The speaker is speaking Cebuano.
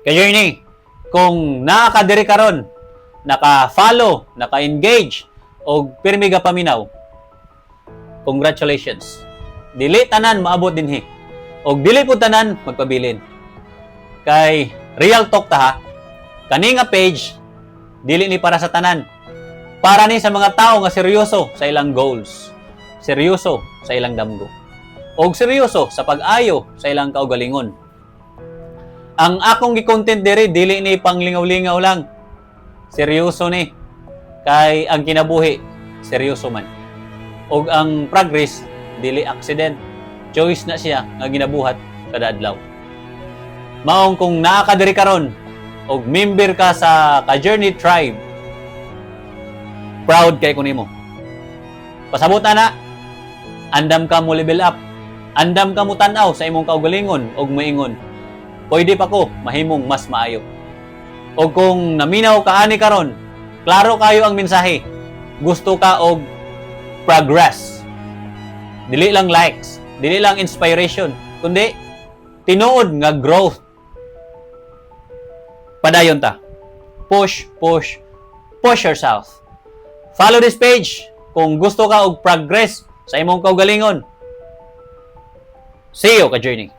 Ka-journey, kung naa ka diri karon, naka-follow, naka-engage, og pirmi ga paminaw, congratulations. Dili tanan maabot dinhi. Og dili pud tanan magpabilin. Kay real talk ta ha, kani nga page dili ni para sa tanan. Para ni sa mga tao nga seryoso sa ilang goals. Seryoso sa ilang damgo. Og seryoso sa pag-ayo sa ilang kaugalingon. Ang akong gi-content diri, dili ni panglingaw-lingaw lang. Seryoso ni. Kay ang kinabuhi seryoso man. Og ang progress dili accident. Choice na siya nga ginabuhat kada adlaw. Maong kung naa ka diri karon og member ka sa Ka-Journey Tribe, proud kay ko nimo. Pasabot na, andam ka mo level up. Andam ka mo tan-aw sa imong kaugalingon og moingon, "Pwede pa ko mahimong mas maayo." Og kung naminaw ka ani karon, klaro kayo ang mensahe. Gusto ka og progress. Dili lang likes, dili lang inspiration, kundi tinuod nga growth. Padayon ta. Push, push, push yourself. Follow this page kung gusto ka og progress sa imong kaugalingon. See you, ka-journey.